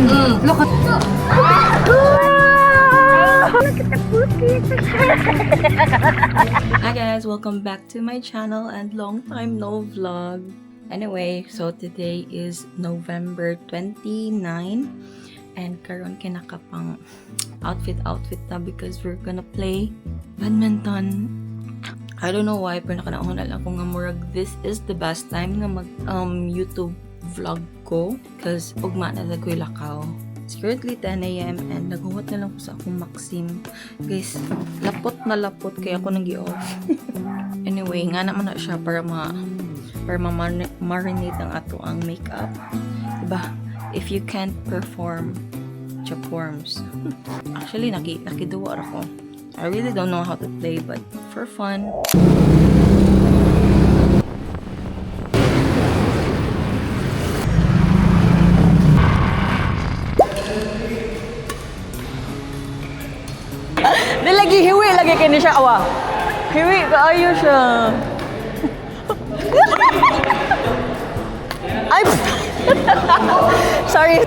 Look at Look at the booties. Hi guys, welcome back to my channel and long time no vlog. Anyway, so today is November 29 and karon kinakapang outfit outfit na because we're gonna play badminton. I don't know why pero nakanaon na lang ko nga murag this is the best time nga mag YouTube vlog ko because ugma na lang ko'y lakaw. It's currently 10 a.m. and naghungot na lang ko sa akong Maxim. Guys, lapot na lapot kaya ako nang gi-off. Anyway, nga naman na siya para ma-marinate ang ato ang makeup. Diba? If you can't perform, chaporms. Actually, nakiduwa ra ko. I really don't know how to play, but for fun. Di lagi hiwi lagi kini siya awa. Hiwi kaayo siya. Ay, sorry.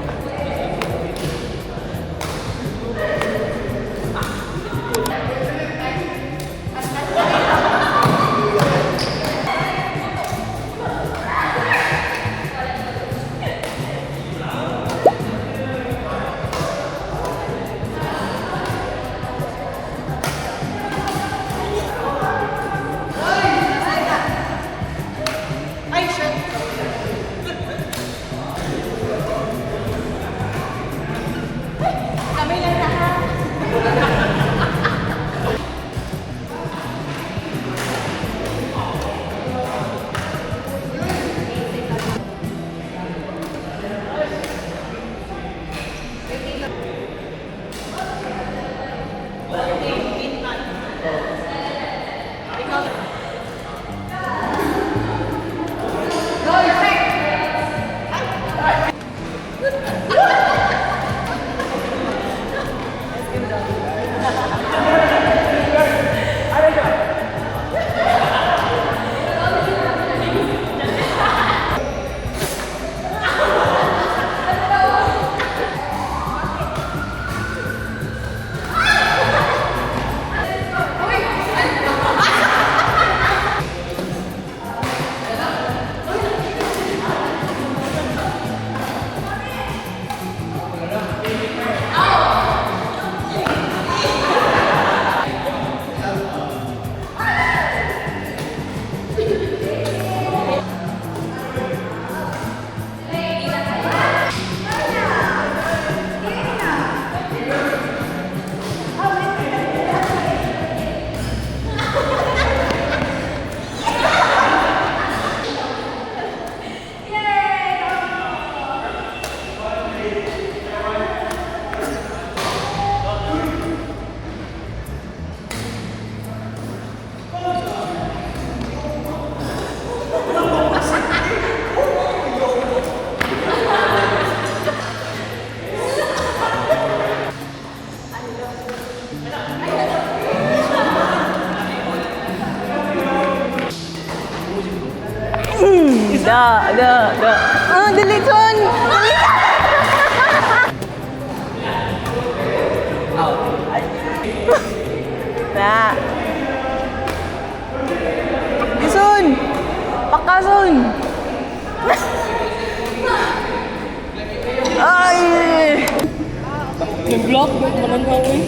Da, da, da. Ah, dili son. Da. Dison. Pakason. Ay! Nag-block naman ko eh.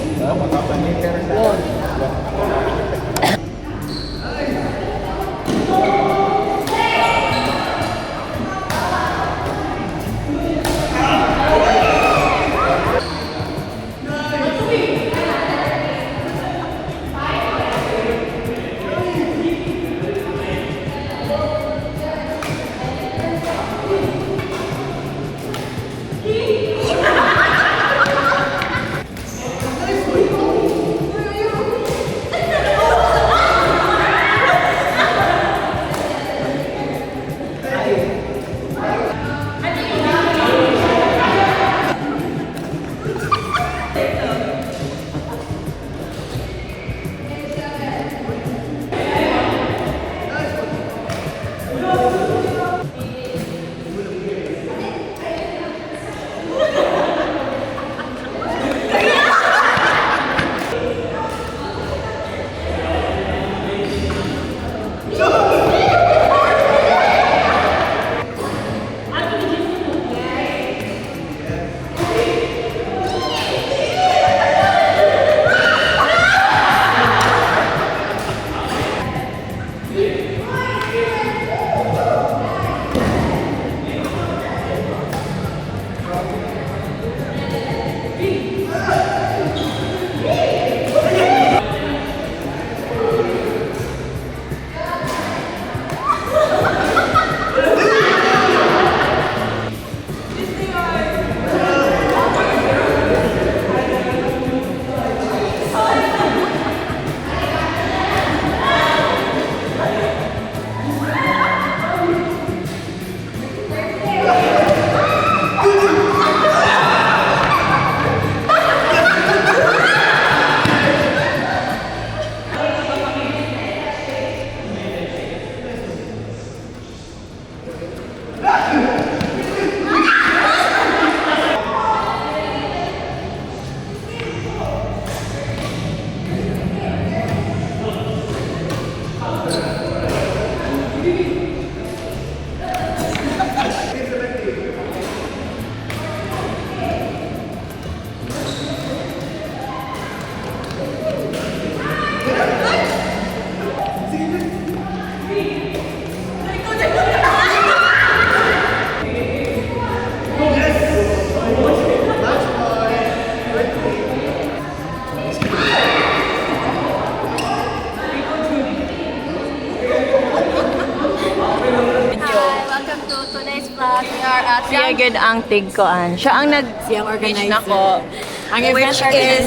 Hi, welcome to today's vlog. We are at Siya gud ang tigkoan. Siya ang nag Siyang organizer. Nako. Ang event Which is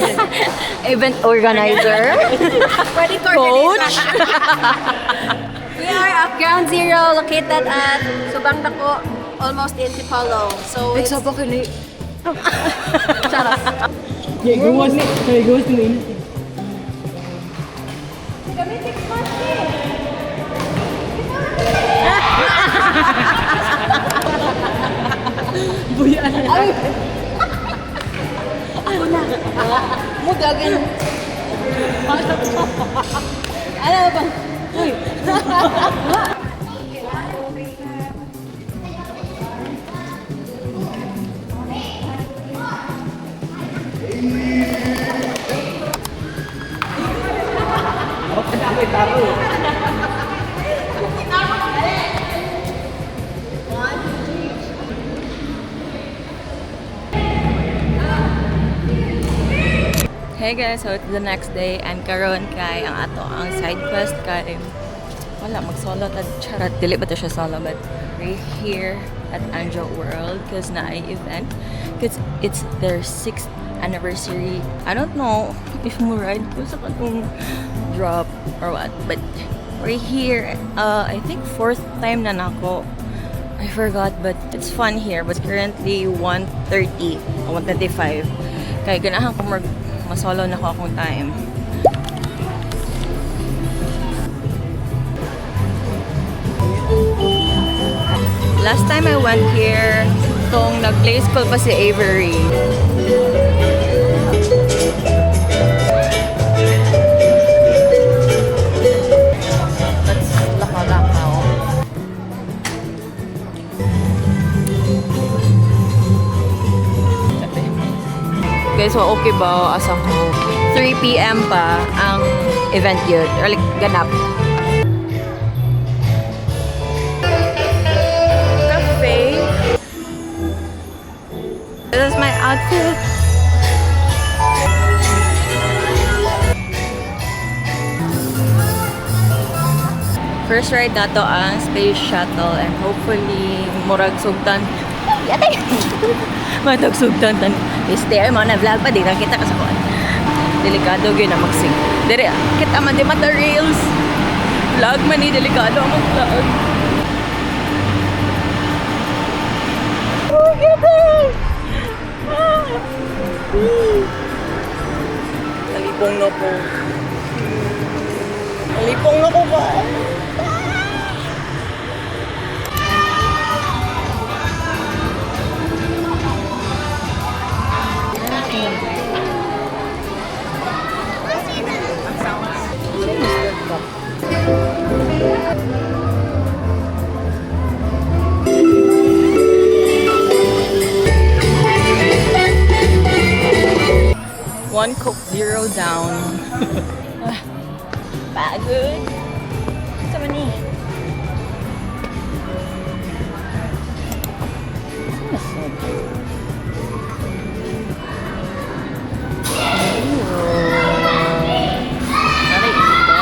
event organizer, Wedding coach. We are at Ground Zero, located at Subang Dako, almost in Tipolo. So it's Yeah, gawas ni. Hey, gawas ni. Hey guys, so it's the next day and karon kay ang ato ang side quest kay wala mag-solo ta, charot, dili ba ta siya solo, but we're here at Angel World cause naay event cause it's their 6th anniversary. I don't know if mo ride ko sa katong drop or what, but we're here. I think fourth time na nako. I forgot, but it's fun here. But currently 1:30 o 1:25. Kay ganahan ko mag masolo na ko akong time. Last time I went here, tong nag-play school pa si Avery. Let's lakaw-lakaw. Guys, so okay ba? Asa ko. 3 p.m. pa ang event yun. Or like, ganap. Cafe. This is my outfit. First ride na to ang Space Shuttle and hopefully murag sugtan. Yatay! Matag sugtan tan. Este ay mga na vlog pa di nakita ka sa kuan. Delikado gyud na magsing. Dire kita man di mata rails. Vlog man ni, delikado ang mag-vlog. Oh, ganda! Ah! Nalipong na ko. Nalipong na ko ba? One Coke Zero down. Ah, pagod. Sama ni. Saan na siya? Aray, ito.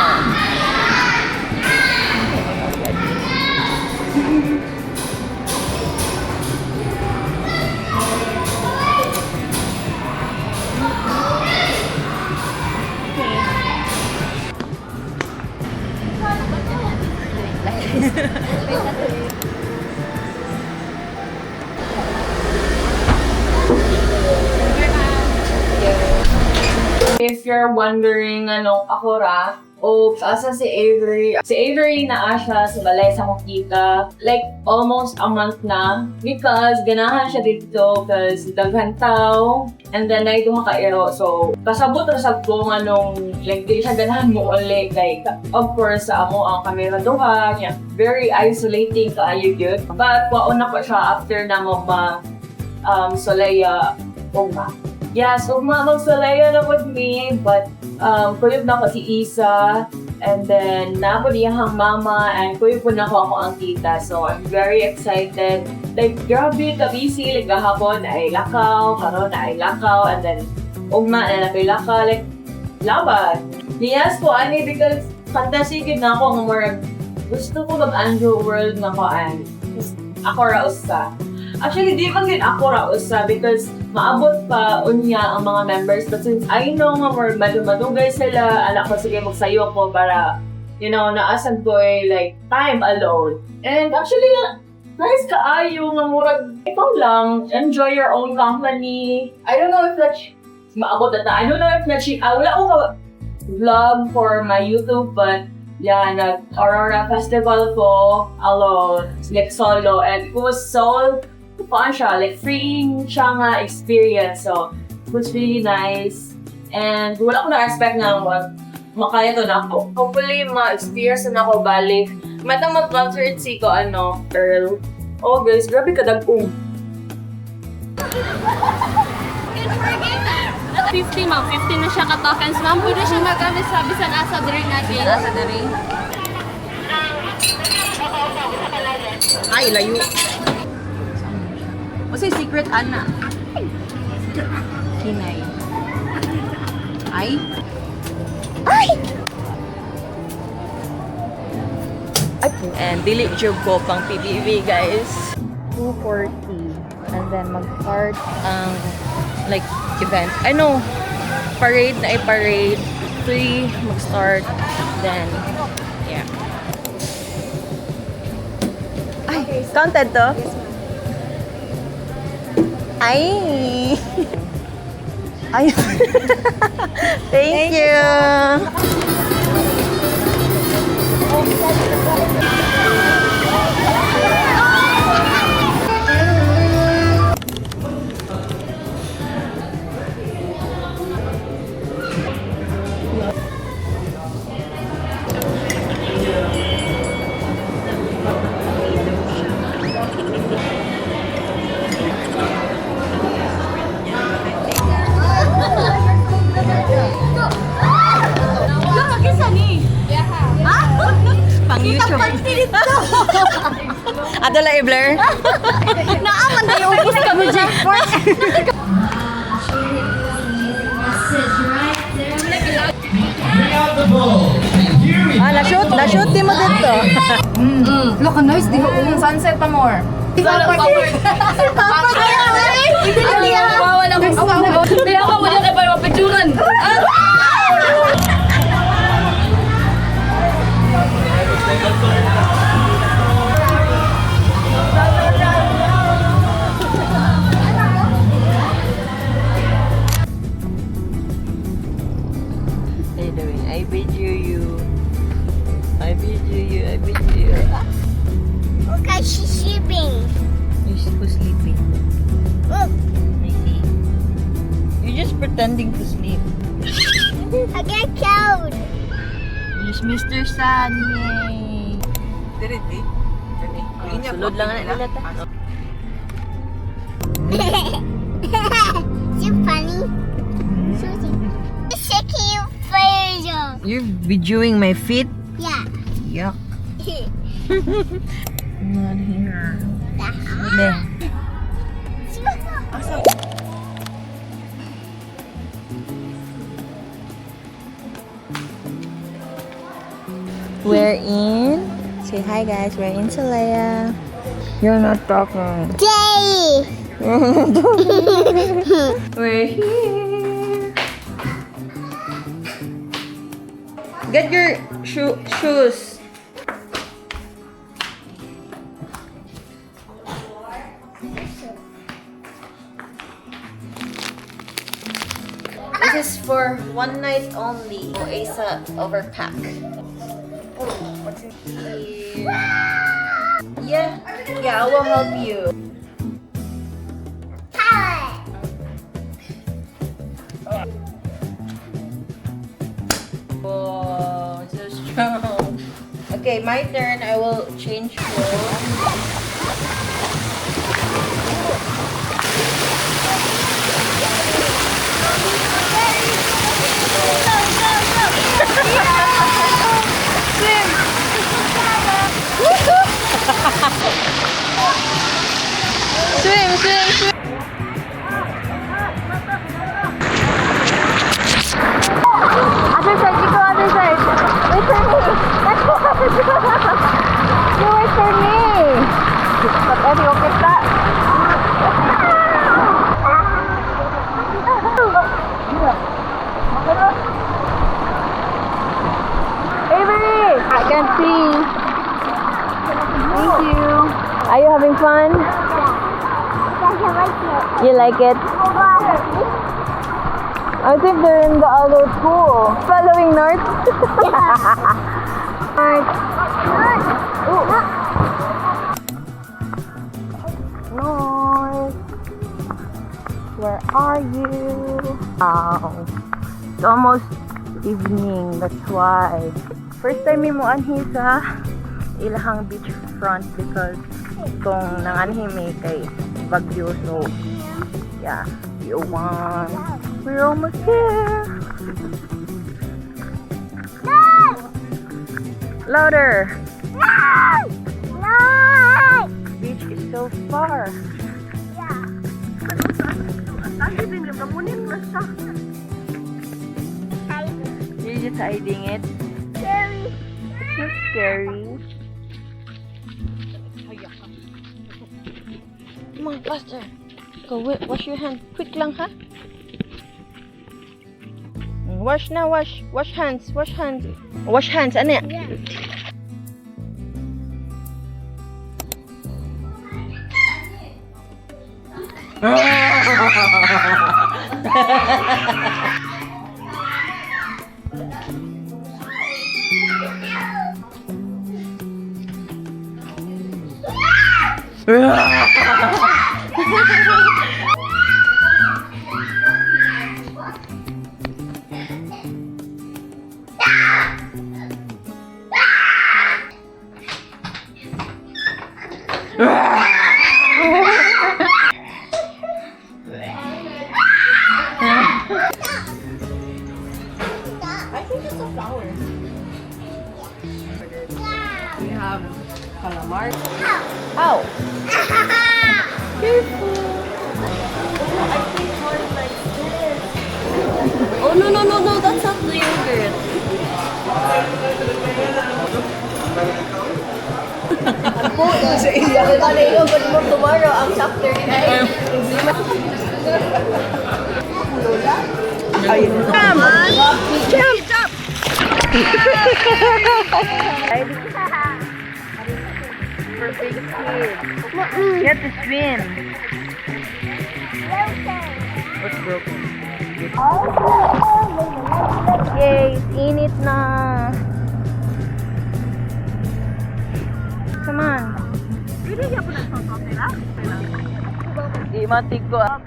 If you're wondering anong ako ra, O asa si Avery? Si Avery naa siya sa balay sa akong tita. Like, almost a month na. Because ganahan siya dito because daghan tao. And then, naay duha ka iro. So, pasabot ra sa ko nga nung, like, di siya ganahan mo uli. Like, of course, sa amo ang kamera duha. Niya. Very isolating kaayo gyud. But, kuhaon nako siya after na mo ma Solea ugma. Yes, ugma mag Solea na with me, but kuyog nako si Isa, and then naa pod iyahang mama, and kuyog pod nako akoang tita. So, I'm very excited. Like, grabe ka busy. Like, gahapon ay lakaw, karon ay lakaw, and then ugma na nakoy lakaw. Like, laban. Yes po, ani, because fantasy gyud nako nga murag gusto ko mag Andrew World nga kuan. Ako ra usa. Actually, di man gyud ako ra usa because maabot pa unya ang mga members, but since I know nga more madugay sila, anak ko, sige, magsayo ko para naa sad ko eh, like time alone. And actually, nice kaayo nga murag ikaw lang, enjoy your own company. I don't know if that maabot na. I don't know if na ah, wala ko ka vlog for my YouTube, but yeah, nag Aurora Festival ko alone, like solo, and it was so fun siya, like freeing siya nga experience. So, it was really nice. And wala ko na-expect na makaya to na ako. Hopefully, ma-experience na ako balik. Mata mag-concert si ko, ano, Earl. Oh guys, grabe ka dag-ung. 50, ma'am, 50 na siya ka tokens, ma'am. Pwede siya magamit sa bisan asa diri nga gate. Asa diri? Ay, layo. What's your secret, Anna? Kinay. Ay? Ay! Ay! And dili jud ko pang PBB, guys. 2:40. And then mag-start ang like event. I know, parade na ay parade. 3 mag-start. Then, yeah. Ay, counted to? Ay! Ay! Thank you! Pang YouTube. Ato lang i-blur. Naaman na yung ubos kami, Jake. Ah, na-shoot? Na-shoot di mo dito. Look, nice. Di ba? Sunset pa more. Bawal ako. Hindi ako wala kay para mapicturan. What are you doing? I video you. I video you. I video you. Okay, she's sleeping. You're so sleeping. Look, I see. You're just pretending to sleep. I get cold. Here's Mr. Sun. Yay! Sulod lang na nila ta. So funny. Susie. Shaking your face. You're videoing my feet? Yeah. Yuck. Not here. There. We're in. Say hi, guys. We're in Solea. You're not talking. Yay! We're here. Get your shoes. This is for one night only. Asa overpack. Oh, what's in here? Yeah, I will help you. Power. Oh, so strong. Okay, my turn. I will change clothes. Swim, swim, swim. Other side, you go other side. Wait for me. Let's go other side. You wait for me. Pag okay ta. Avery! I can see. Thank you. Are you having fun? I like it. You like it? I think they're in the other pool. Following north? North. North. Where are you? Wow. It's almost evening. That's why. First time mo anhi sa ilahang beach front because kung nanganhi mi kay Bagyo, so yeah, you want. We're almost here. Louder. No! Beach is so far. Yeah. You're just hiding it. Scary. It's not scary. Come on, faster. Go wash your hand. Quick lang, ha? Wash na, wash. Wash hands, wash hands. Wash hands, ano yan? Yeah. I think it's a flower. We have calamari. Ow! Oh no, that's not the yogurt. Yogurt mo tomorrow ang chapter 9. For big kids. You have to swim. What's broken? Yay, it's init na. Come on. Di matig ko. Ah,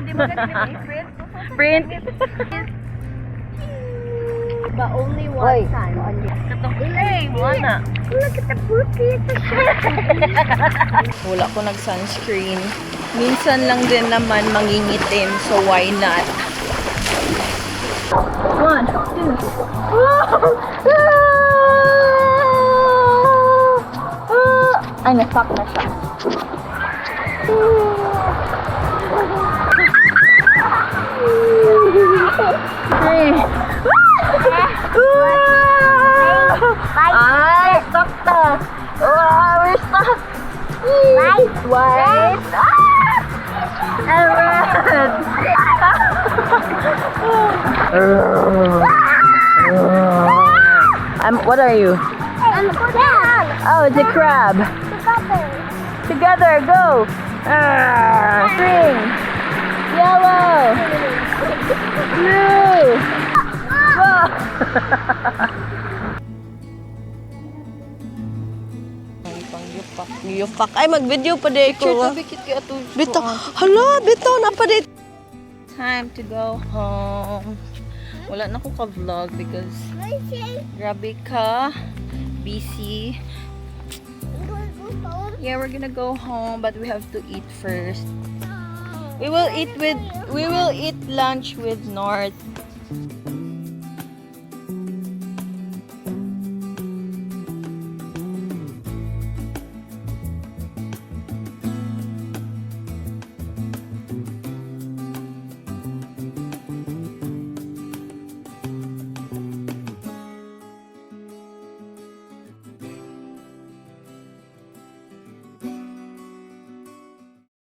di mo print? Print. But only one time. Hey, wala. Look at the booty. Wala ko nag-sunscreen. Minsan lang din naman mangingitim, so why not? One, two. Ay, na-stuck na siya. Three. Ay, stuck ta. Wow, we're stuck. White. White. Ah! And red. What are you? I'm crab. Oh, it's a crab. Together. Together, go. Ah, green. Yellow. Blue! Go! Yupak, yupak. Ay, mag-video pa diay ko. Bitaw. Hala, bitaw na pa di. Time to go home. Wala na ko ka-vlog because grabe ka busy. Yeah, we're gonna go home, but we have to eat first. We will eat lunch with North.